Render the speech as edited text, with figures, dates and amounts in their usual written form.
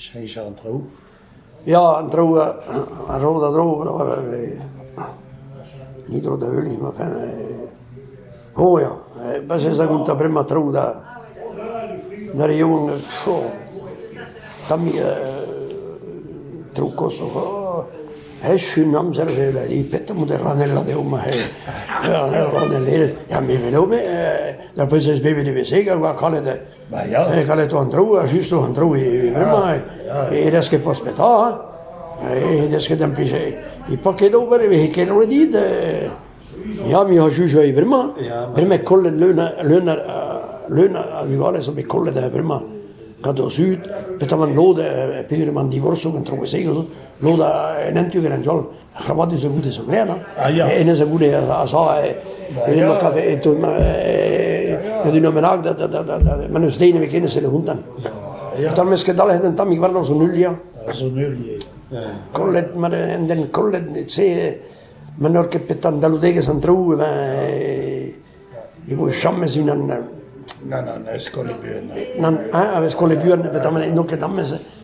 Cheñch an traoù. Ya, an traoù a ro da dro, ni dro da heul ma fin. Oh ya, pa ez a gontañ bremañ traoù da d'ar re yaouank, tammig traoù koshoc'h, oh echu an amzer petra 'mod e ranellat eo ma ranellerezh, ya me 'velo me, d'ar pezh ez bevet e veze oa kalet Ba ya. E kalet an traoù ha just an traoù e bremañ e rez ket forzh petra hein. E rez ket implij e pa ket ober e veze ket roet dit. Ya, me a juj eo bremañ. Bremañ kollet leun leun leun a vugale zo bet kollet bremañ gant o zud peotramant lod peogwir emañ an divorsoù gant traoù se lod en un tu gant an tu all. Rabat eus a goude zo graet, hein. Hennezh a goude a za e ma kave e un bennak da da da da ma n'eus den ebet ken e selle hontan. Tal meus ket dalc'het un tammig warnañ zo nul ya. Zo nul ivez. Kollet, ma en den kollet, se ma n'eur ket petra an dalvoudegezh an traoù, eh ben e vo james unan. Nann, nann, ez kollet buan. Nann, hein, a vez kollet buan, petra n'eo ket amez.